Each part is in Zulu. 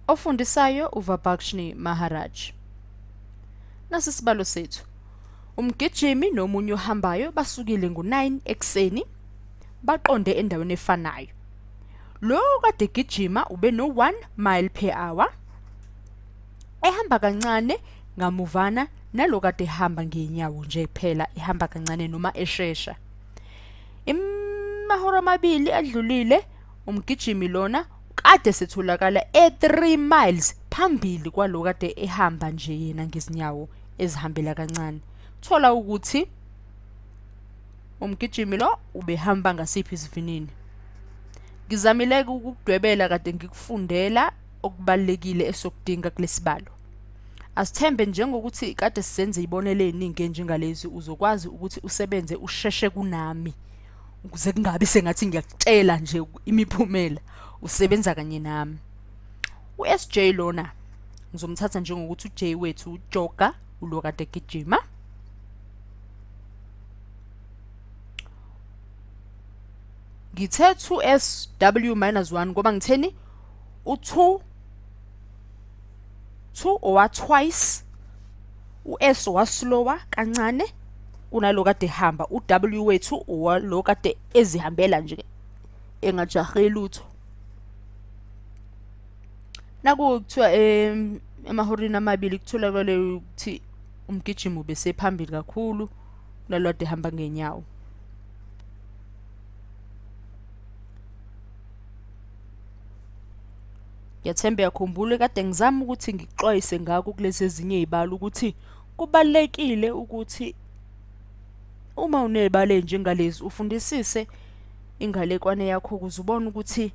Ofundisayo uVabakshni Maharaj. Nasi isibalo sethu. Umgijimi nomunye ohambayo basukile ngo-9 ekuseni baqonde endaweni efanayo. Lo kade gijima ube no-1 mile per hour, ehamba kancane ngamuvana nalo kade ehamba ngenyawo nje kuphela, ehamba kancane noma eshesha. Imahora amabili adlulile umgijimi lona kade setholakala e-3 miles phambili kwalo kade ehamba nje yena ngezinyawo ezihambela kancane. Thola ukuthi umgijimi lo ubehamba ngasiphi isivinini. Ngizamile ukukudwebela kade ngikufundela okubalulekile esokudinga kulesibalo. Asithembe njengokuthi kade sisenze ibonelo eziningi njengalezi, uzokwazi ukuthi usebenze usheshe kunami, ukuze kungabi sengathi ngiyakutshela nje imiphumela, usebenza kanye nami. U-SJ lona ngizomthatha njengokuthi uJ wethu ujoga ulo kade egijima. Ngithe 2SW minus 1 ngoba ngitheni u2 2 owa twice, u-S owa slower kancane kunalo kade ehamba, u-W wethu owalo kade ezihambela nje engajahe lutho. Naku kuthiwa emahoreni amabili kutholakale ukuthi umgijimi ubesephambili kakhulu kunalo kade ehamba ngenyawo. Ngiyathemba uyakhumbula kade ngizama ukuthi ngikuxwayise ngakho kulezi ezinye izibalo ukuthi kubalulekile ukuthi uma unezibalo ezinjengalezi ufundisise ingalekwane yakho ukuze ubone ukuthi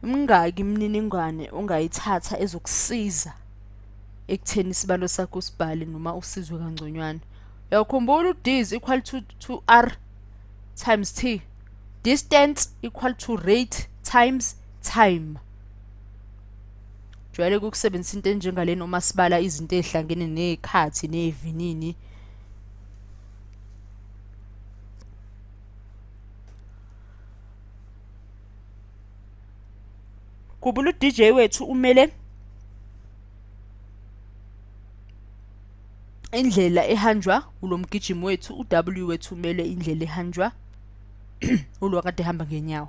mingaki imininingwane ongayithatha ezokusiza ekutheni isibalo sakho usibhale noma usizwe kangconywana. Uyakhumbula u-D is equal to R times T, distance equal to rate times time. Jwayele ukusebenzisa into enjengale noma sibala izinto ezihlangene nezikhathi nezivinini. Khumbula u-DJ wethu umele indlela ehanjwa ulomgijimi wethu, u-W wethu umele indlela ehanjwa ulo kade ehamba ngenyawo.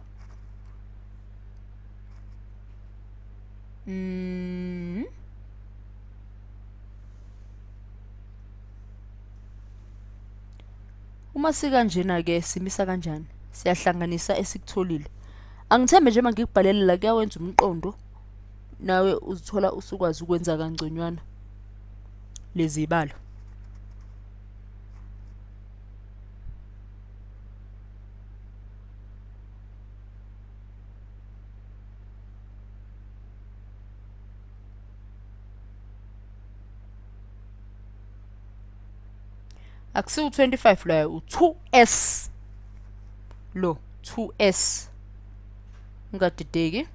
Uma sikanjena ke simisa kanjani? Siyahlanganisa esikutholile. Angithembe nje mangikubhalela la kuyawenza umqondo, nawe uzithola usukwazi ukwenza kangconywana lezi zibalo. Akusiwo 25 loyo, u2S lo, 2S, ungadideki.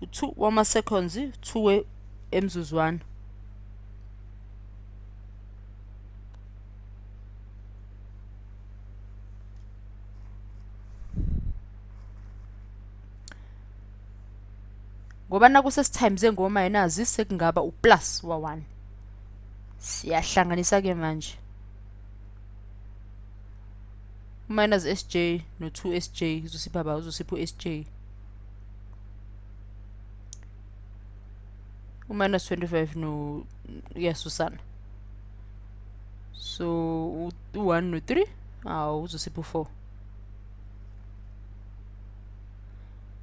U2 wama seconds, 2 emzuzwana. Ngoba naku sesitimes ngo-minus sekungaba u-plus wa-1. Siyahlanganisa ke manje. Minus SJ no 2SJ uzosipha ba, uzosipha u-SJ. U-minus 25 no uyasusana. So u-1 no-3 awu uzosipha u-4.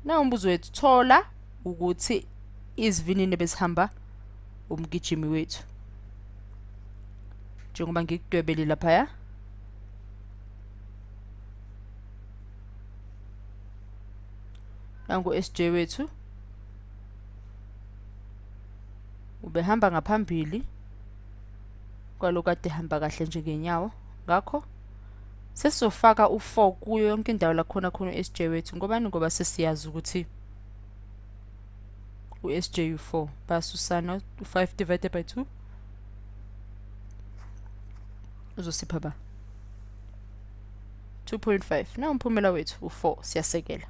Na umbuzo wethu, thola ukuthi izivinini besihamba umgijimi wethu. Njengoba ngikudwebele laphaya. Nangu SJ wethu ubehamba ngaphambili kwalo kade ehamba kahle nje ngenyawo, ngakho sesizofaka u4 kuyo yonke indawo la khona khona uSJ wethu. Ngobani? Ngoba sesiyazi ukuthi uSJ u4, basusana u5 divided by 2 uzosipha ba 2.5. Na umphumela wethu u4, siyasekela.